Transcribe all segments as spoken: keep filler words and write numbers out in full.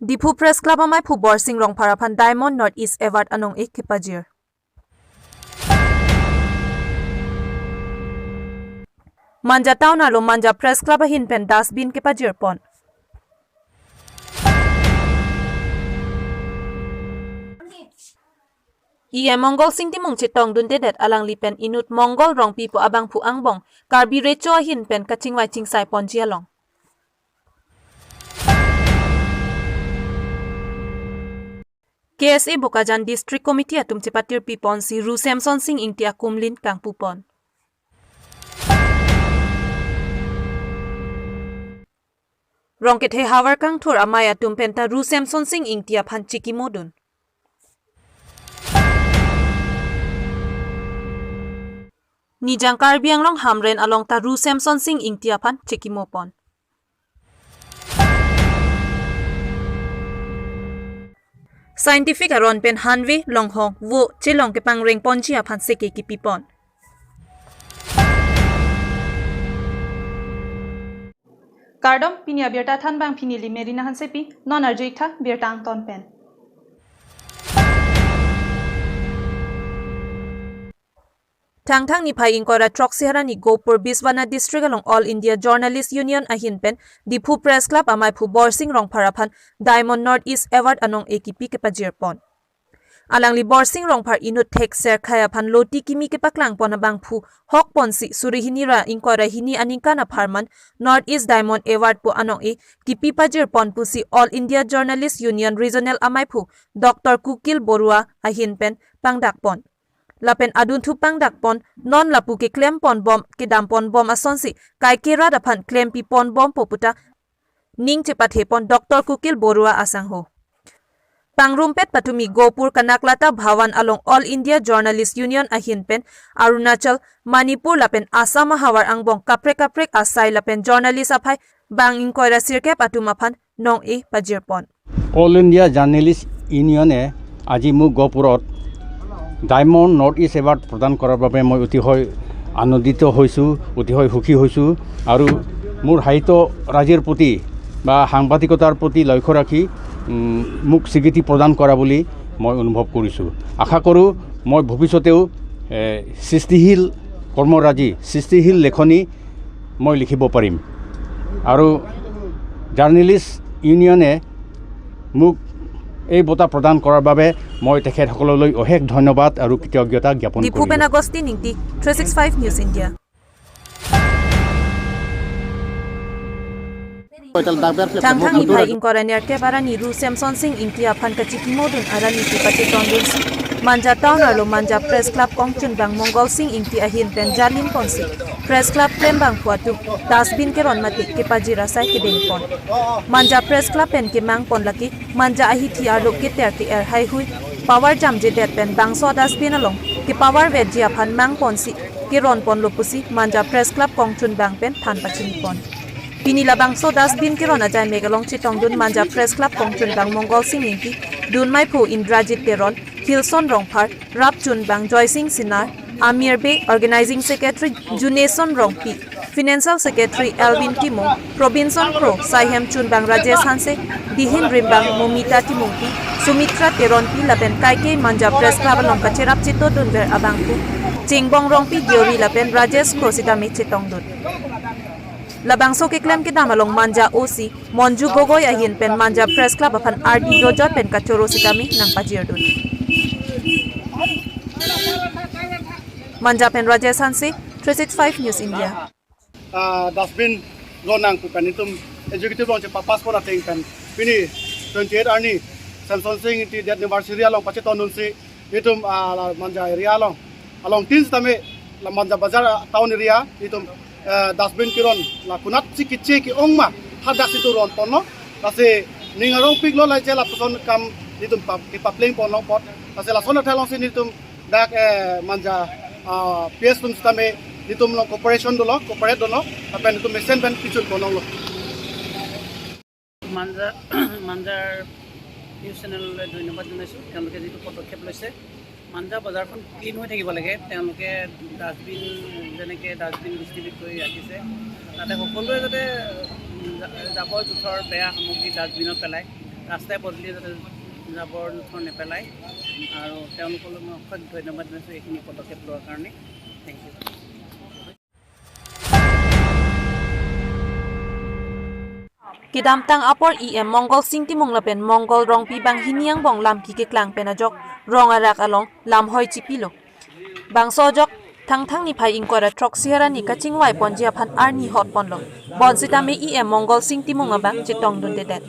Diphu Press Club amaiphu Borsing Rongphar aphan Diamond North East Award anong-e kepajir. Manja Town arlo Manja Press Club ahin pen dustbin kepajir pon. E M Mongol Sing Timung chetongdundedet, alangli pen inut Mongol Rongpi pu abangphu angbong Karbi Recho ahin pen kachingvai chingsai ponji along. K S A Bokajan District Committee atum chepatirpi ponsi Ru Semson Sing Ingti akumlin kangpu pon. Rong kethe havar kangthur amei atum penta Ru Semson Sing Ingti aphan chekimodun. Nijang Karbi Anglong Hamren along ta Ru Semson Sing Ingti aphan chekimo pon. Scientific aron pen hanve longhong vo chelong kepangreng ponji aphan seke kipi pon. Kardom, pini abirta thanbang pini neli Merina Hansepi, non arju-ik tha birta angton pen. Thangthang niphai ingkoi ra throksi arni Gopur Banswara District along All India Journalist Union ahin pen Diphu Press Club amaiphu Borsing Rongphar aphan Diamond North East Award anong-e kipi kepajir pon. Alangli Borsing Rongphar inut thekser khei aphan loti kimi kepaklang pon abangphu hok ponsi suri hini ra ingkoi ra hini aningkan apharman North East Diamond Award pu anong-e kipi pajir pon pusi All India Journalist Union Regional amaiphu Doctor Kukil Borua ahin pen pangdak pon. Lapen adunthu pangdak pon non lapu keklem pon bom kedam pon bom asonsi kaike rat aphan klempi pon bompo puta ning chepathe pon Doctor Kukil Borua asangho. Pangrumpet patumi Gopur Kanaklata Bhawan along All India Journalist Union ahin pen Arunachal, Manipur lapen Assam ahavar angbong kaprek kaprek asai lapen journalist aphai bang ingkoi ra sirkep atum aphan nong-e pajir pon. All India journalist ইউনিয়নে আজি মোক গহপুৰত diamond north ইষ্ট এৱাৰ্ড প্ৰদান কৰাৰ বাবে মই অতিশয় আনন্দিত হৈছোঁ, অতিশয় সুখী হৈছোঁ। আৰু মোৰ সাহিত্যৰাজিৰ প্ৰতি বা সাংবাদিকতাৰ প্ৰতি লক্ষ্য ৰাখি, উম, মোক স্বীকৃতি প্ৰদান কৰা বুলি মই অনুভৱ কৰিছোঁ। আশা কৰোঁ মই ভৱিষ্যতেও, এ, সৃষ্টিশীল কৰ্মৰাজি, সৃষ্টিশীল লেখনি মই লিখিব পাৰিম। আৰু জাৰ্ণেলিষ্ট ইউনিয়নে মোক এই বঁটা প্ৰদান কৰাৰ বাবে মই তেখেতসকললৈ অশেষ ধন্যবাদ আৰু কৃতজ্ঞতা জ্ঞাপন Diphu কৰিলোঁ। Pen Agustin Ingti, three six five News India. Thangthang niphai ingkoi ra nerkep arni Ru Semson Sing Ingti aphan kachikimodun arni kepachetongdunsi Manja Town arlo Manja Press Club kongchunbang Mongol Sing Ingti ahin pen jalim ponsi Press Club klembangphu atum dustbin keron mate kepajir asai kedeng pon. Manja Press Club pen kemang pon lake Manja ahithi arlo keter ke-er haihui power jamjedet pen bangso dustbin along kepower vetji aphan mang ponsi keron ponlo pusi Manja Press Club kongchunbang pen than pachini pon. Pini labangso dustbin keron ajai mek along chetongdun Manja Press Club kongchunbang Mongol Sing Ingti, dunmaiphu Indrajit Teron, Hilson Rongphar, rapchunbang Joysing Sinar, Amir Bey, Organizing Secretary Juneson Rongpi, Financial Secretary Alvin Timung, Robinson Kro, Saihem chunbang Rajesh Hanse, dihin rimbang Momita Timungpi, Sumitra Teronpi lapen kaike Manja Press Club along kacherap chetongdunver abangphu Chingbong Rongpi Deuri lapen Rajesh Kro sitame chetongdun. Labangso keklem kedam along Manja O C Monju Gogoi ahin pen Manja Press Club aphan ardi dojot pen kachoro sitame nangpajirdun. Manja pen Rajesh Hanse, three six five News India. Ah, dustbin ronang pu pen itum executive along chepapass pon ateng pen pini twenty-eight arni Semson Sing Ingti death anniversary along pachetongdunsi itum, ah, la Manja area along, along tin sitame la Manja Bazar, ah, town area itum, eh, dustbin keron la konatsi keche ke-ong ma hadak si itum ron ponlo. Lasi ning arongpiklo, lache lapuson kam itum pa, kepapleng ponlo apot. Lasi lason athai alongsi itum dak, eh, Manja, ah, P S atum sitame itum along cooperation dolo, cooperate dolo, lapen itum mesen pen pichun ponlonglo. মাঞ্জা, মাঞ্জাৰ নিউজ চেনেললৈ ধন্যবাদ জনাইছোঁ, তেওঁলোকে যিটো পদক্ষেপ লৈছে। মাঞ্জা বজাৰখন ক্লিন হৈ থাকিব লাগে। তেওঁলোকে ডাষ্টবিন, যেনেকে ডাষ্টবিন ডিষ্ট্ৰিবিউট কৰি ৰাখিছে, তাতে সকলোৱে যাতে, উম, জা-, জাবৰ জোথৰ বেয়া সামগ্ৰী ডাষ্টবিনত পেলায়। ৰাস্তাই পদূলি যাতে জাবৰ জোঁথৰ নেপেলায় আৰু তেওঁলোকলৈ মই অশেষ ধন্যবাদ জনাইছোঁ এইখিনি পদক্ষেপ লোৱাৰ কাৰণে। Thank you. Kedamtang apor E M Mongal Sing Timung lapen Mongal Rongpi banghini angbong lam keklang pen ajok rong arak along lamhoi chipilo. Bangso ajok Thangthang niphai ingkoi ra throksi arni kachingvai ponji aphan arni hot ponlo. Bonsitame E M Mongal Sing Timung abang chetongdundedet.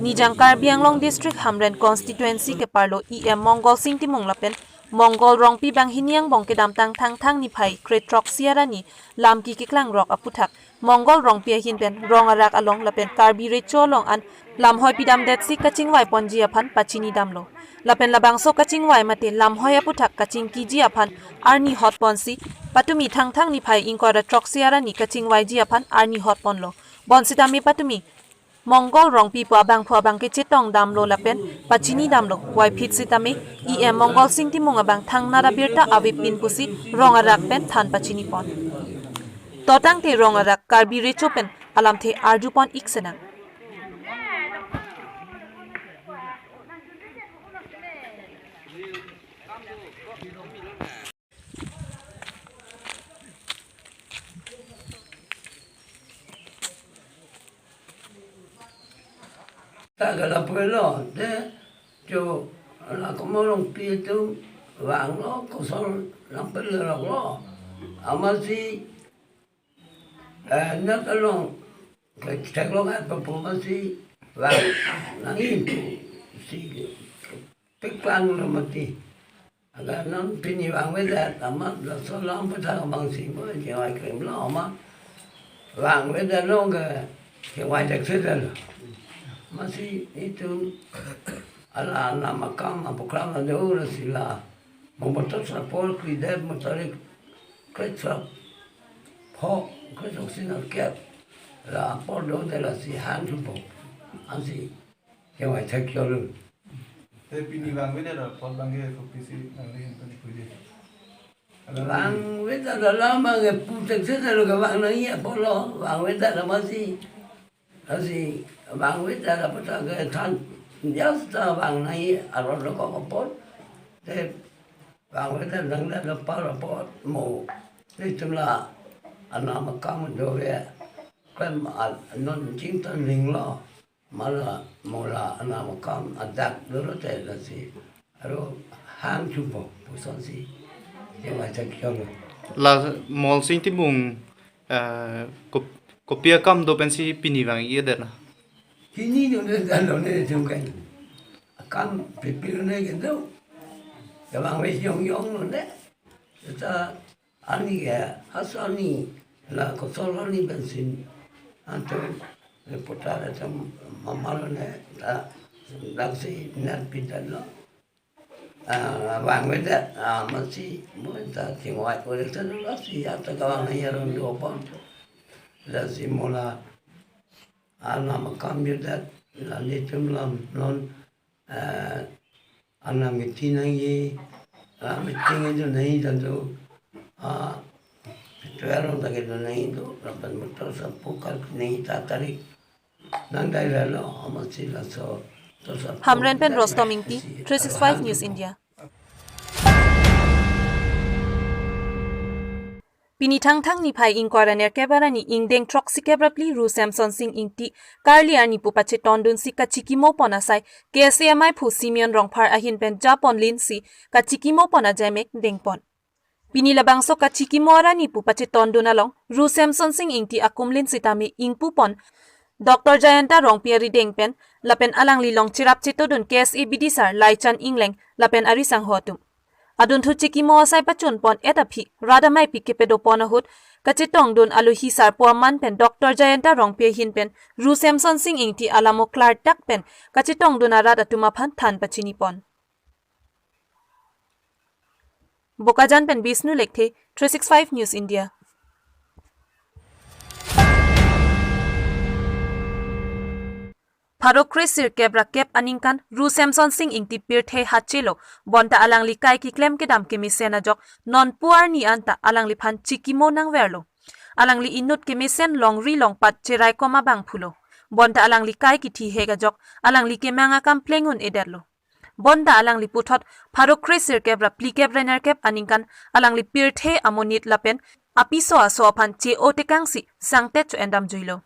Nijang Karbi Anglong District Hamren Constituency keparlo E M Mongal Sing Timung lapen Mongal Rongpi banghini angbong kedamtang Thangthang niphai kre throksi arni lam keklang rok aphuthak Mongal Rongpi ahin pen rong arak along lapen Karbi Recho along an lamhoi pidamdetsi kachingvai ponji aphan pachini damlo. Lapen labangso kachingvai mate lamhoi aphuthak kachingkiji aphan arni hot ponsi patumi Thangthang niphai ingkoi ra throksi arni kachingvaiji aphan arni hot ponlo. Bonsitame patumi Mongal Rongpi pu abangphu abang kechetong damlo lapen pachini damlo. Vaiphit sitame E M Mongal Sing Timung abang thangnat abirta avepin pusi rong arak pen than pachini pon. Totangte rong arak Karbi Recho pen alamthe arju pon ik senang. Ta kala pulo te cho la komo Rongpi atum vanglo, koson lam pelo lo. Amatsi, eh, nat along, ke theklong at papo amatsi vang nangji pusi peklang lo mati. Agar non pini vangvedet amat laso lam pethang abangsi mo chingvai krim lo amat vangvedet lo ke chingvai thekthedet lo. Amatsi itum ala anam akam apokram ado lasi la motor sapor kri det motor kre throksi na kep la apor dodet lasi hang thupo. Amatsi chingvai thekthedet lo. Te pini vangvedet apot abang ke kopisi nangli hin pini puji. Vangvedet alam abang ke pu thekthedet lo ke vang nangji apotlo, vangvedet amatsi. Lasi vangvedet apot ke than jas ta vang nangji arlo ko apot. Te vangvedet nangdet lo apar apot mo. Te itum la anam akam do ve. Klem al non chington ling lo. Mala mola anam akam adak dolo te lasi. Aro hang thupo pusonsi. Chingvai thekthedet lo. La Mongal Sing Timung, eh, kop-, kopi akam do pensi pini vangvedet na? Pini dodet lo ne jong kan. Akam pipil ne kendo. Kevang ves yong yong lo ne. Kita ani ke asani la kosol ani bensin anto reporter atum mamalo ne ta daksi net pidan lo. Ah, vangvedet, ah, amatsi mo ta chingvai ko le ta lasi ya ta kevang nangji aron do pon. Lasi mola anam akam vedet la nelitum lam non, eh, anam meeting nangji, ah, meeting itu nangji tentu, ah, itu arong ta kedo nangji tu, lapen motor sapu kal nangji ta tarik. Nang dai ralo, amatsi laso, to sapu Hamren pen dai Rostom Ingti, isi three six five arhang News itu. India. Pini Thangthang niphai ingkoi ra nerkep arni ingdeng throksi kep ra phli Ru Semson Sing Ingti karli arni pu pachetongdunsi kachikimo pon asai K S A M I phu Simeon Rongphar ahin pen japon linsi kachikimo pon ajaimek dengpon. Pini labangso kachikimo arni pu pachetongdun along Ru Semson Sing Ingti akum lin sitame ingpupon Doctor Jayanta Rongpi arideng pen lapen alangli along cherap chetongdun K S A bidisar Laichan Engleng lapen ari sangho atum. Adunthu chikimo asai pachunpon et aphi rat ameipi kepadopon ahut kachetongdun alohi sarpo aman pen Doctor Jayanta Rongpi ahin pen Ru Semson Sing Ingti alam oklar tak pen kachetongdun arat atum aphan than pachinipon. Bokajan pen Bisnu Lekthe, three six five News India. Pharo kre sirkep ra kep aningkan Ru Semson Sing Ingti pirthe hachelo, bonta alangli kai keklem kedam kemesen ajok, non pu arni anta alangliphan chikimo nangverlo. Alangli inut kemesen longri longpat cherai koma abang pulo. Bonta alangli kai kithi hek ajok alangli kemang akam pleng un-edetlo. Bonta alangli puthot pharo kre sirkep ra phlikep ra nerkep aningkan alangli pirthe amonit lapen apiso aso aphan che-o tekangsi sangtet cho-endam juilo.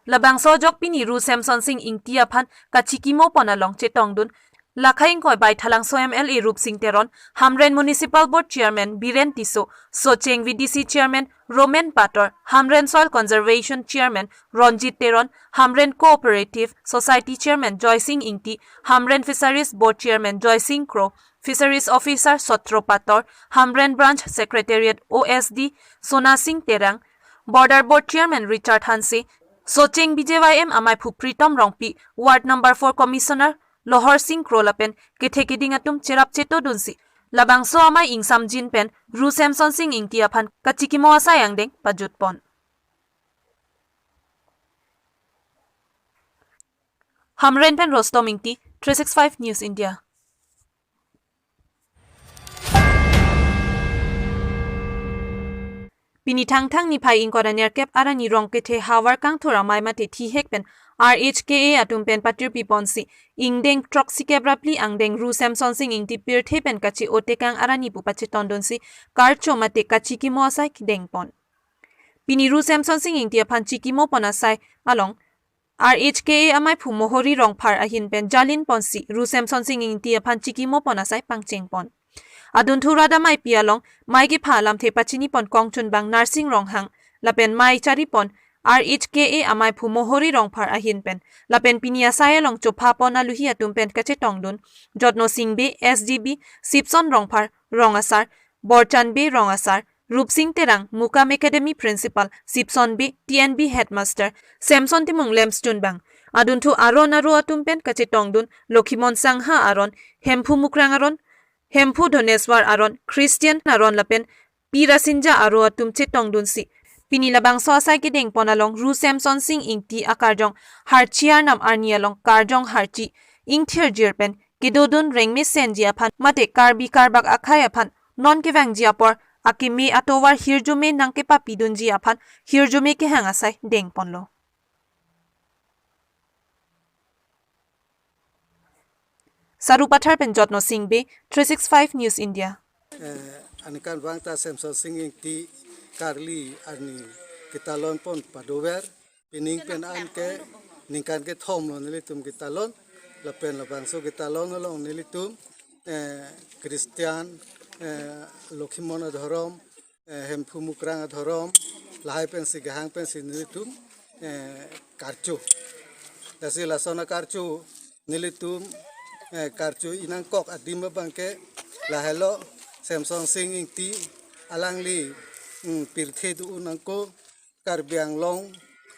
Labangso ajok pini Ru Semson Sing Ingti aphan kachikimo pon along chetongdun, Lakhai ingkoi Baithalangso M L A Rupsing Teron, Hamren Municipal Board Chairman Biren Tisso, Socheng V D C Chairman Roman Pator, Hamren Soil Conservation Chairman Ronjit Teron, Hamren Cooperative Society Chairman Joysing Ingti, Hamren Fisheries Board Chairman Joysing Kro, Fisheries Officer Sotro Pator, Hamren Branch Secretariat O S D Sona Sing Terang, Border Board Chairman Richard Hanse, Socheng B J Y M amaiphu Pritom Rongpi, Ward Number four Commissioner Lohor Sing Kro lapen kethe keding atum cherap chetodunsi labangso amei ingsamjin pen Ru Semson Sing Ingti aphan kachikimo asai angdeng pajut pon. Hamren pen Rostom Ingti, three six five News India. Pini Thangthang niphai ingkoi ra nerkep arni Rongkethe havar kangthur amei mate thihek pen R H K A atum pen patirpi ponsi ingdeng throksikep ra phli angdeng Ru Semson Sing Ingti pirthe pen kache-o tekang arni pu pachetondunsi karcho mate kachikimo asai kedeng pon. Pini Ru Semson Sing Ingti aphan chikimo pon asai along R H K A amaiphu Mohori Rongphar ahin pen jalin ponsi Ru Semson Sing Ingti aphan chikimo pon asai pangcheng pon. Adunthu rat ameipi along mei kepha alamthe pachini pon kongchunbang Narsing Ronghang lapen mei chari pon R H K A amaiphu Mohori Rongphar ahin pen lapen pini asai along chopha pon aluhi atum pen kachetongdun Jotno Sing Bey, S D B, Sipson Rongphar, Rong Asar, Borchan Bey, Rong Asar, Rupsing Terang, Mukam Academy Principal, Sipson Bey, T N B Headmaster, Semson Timung lemstunbang. Adunthu aron aro atum pen kachetongdun Lokhimon Sangha aron, Hemphu Mukrang aron, Hemphu Dhoneswar aron, Christian aron lapen Pi Rasinja aro atum chetongdunsi pini labangso asai kedeng pon along Ru Semson Sing Ingti akarjong Harchi arnam arni along karjong Harchi ingthirjir pen kedodun rengmesenji aphan mate Karbi Karbak akhei aphan non kevangji apor akeme atovar hirjume nangkepapidunji aphan hirjume kehang asai deng ponlo. Sarupathar pen Jotno Sing Bey, three six five News India. Eh, aningkanvang ta Semson Sing Ingti karli arni ketalon pon padover, pining pen anke ningkan kethom lo nelitum ketalon, lapen labangso ketalon along nelitum, eh, Christian, eh, Lokhimon adhorom, eh, Hemphu Mukrang adhorom, lahai pensi kehang pensi nelitum, eh, karcho. Lasi lason akarcho nelitum, eh, karcho inangkok adim abangke lahelo Semson Sing Ingti alangli, mm, pirthe do-un nangkok Karbi Anglong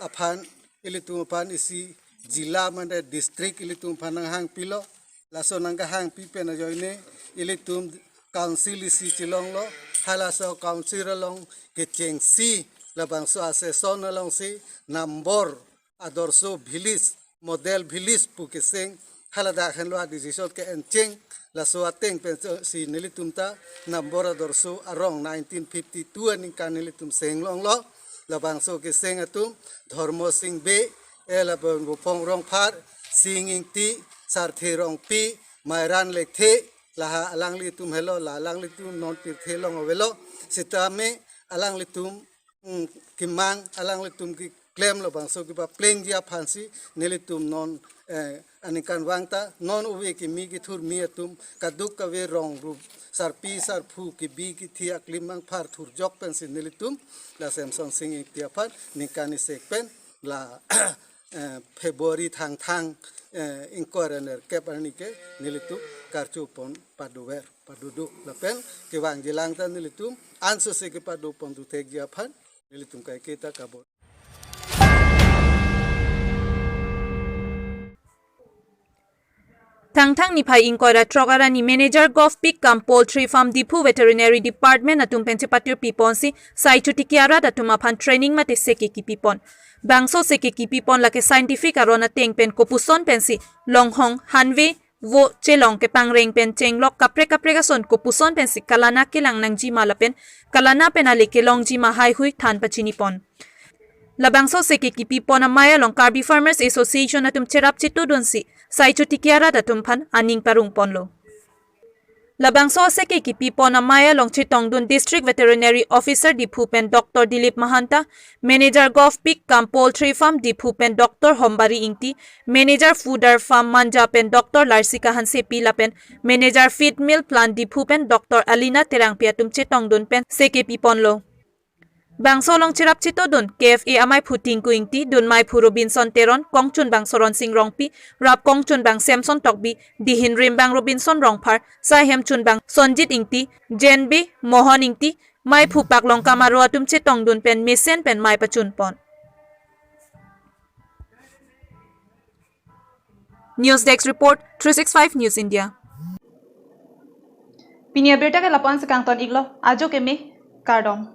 aphan ilitum aphan isi jila mane district ilitum aphan nanghangpilo. Laso nangkahangpi pen ajoine ilitum council isi chelonglo, halaso council along kechengsi labangso a-session alongsi Nambor Adorsho Village, Model Village pu keseng, haladak henlo a-decision ke-encheng. Laso ateng pensi nelitum ta Nambor Adorsho arong nineteen fifty-two aningkan nelitum seng longlo. Labangso keseng atum Dhormo Sing Bey, eh, lapen Bupong Rongphar, Sing Ingti, Sarthe Rongpi, Mairan Lekthe, laha alanglitum helo, la alanglitum non pirthe along avelo, sitame alanglitum, mm, kemang, alanglitum keklem labangso kepaplengji aphansi nelitum non, eh, aningkanvang ta non ove kimi kethurmi atum kadokave rong rup sarpi sarpo kebi kethe aklim angphar thurjok pensi nelitum la Semson Sing Ingti aphan ningkan isek pen la, eh, February Thangthang, eh, ingkoi ra nerkep arni ke nelitum karcho pon padover, padodo lapen kevangjilang ta nelitum ansose kepado pon duthekji aphan nelitum kaiketa kabor. Thangthang niphai ingkoi ra throk arni Manager Govt Pig cum Poultry Farm Diphu Veterinary Department atum pen chepatirpi ponsi sai chotiki arat atum aphan training mate seke kipi pon. Bangso seke kipi pon lake scientific aron ateng pen kopuson pensi longhong, hanve, vo chelong kepangreng pen chenglok kaprek kaprek ason kopuson pensi kalana kelang nangji ma lapen kalana pen ale kelongji ma haihui than pachini pon. Labangso seke kipipon amei along Karbi Farmers Association atum cherap chetudunsi sai chotiki arat atum aphan aning parungponlo. Labangso seke kipipon amei along chetongdun District Veterinary Officer Diphu pen Doctor Dilip Mahanta, Manager Govt Pig cum Poultry Farm Diphu pen Doctor Hombari Ingti, Manager Fooder Farm Manja pen Doctor Larsika Hansepi lapen Manager Feed Mill Plant Diphu pen Doctor Alina Terangpi atum chetongdun pen seke piponlo. Bangso along cherap chetudun K F A ameiphu Tinku Ingti, dunmeiphu Robinson Teron, kongchunbang Soronsing Rongpi, rap kongchunbang Samson Tokbi, dihin rimbang Robinson Rongphar, saihem chunbang Sonjit Ingti, Jen Bey, Mohon Ingti, meiphu paklong kamaro atum chetongdun pen mesen pen mei pachunpon. News Desk Report, three six five News India. Pini abirta ke lapu-an si kangton iklo, ajo keme, kardom.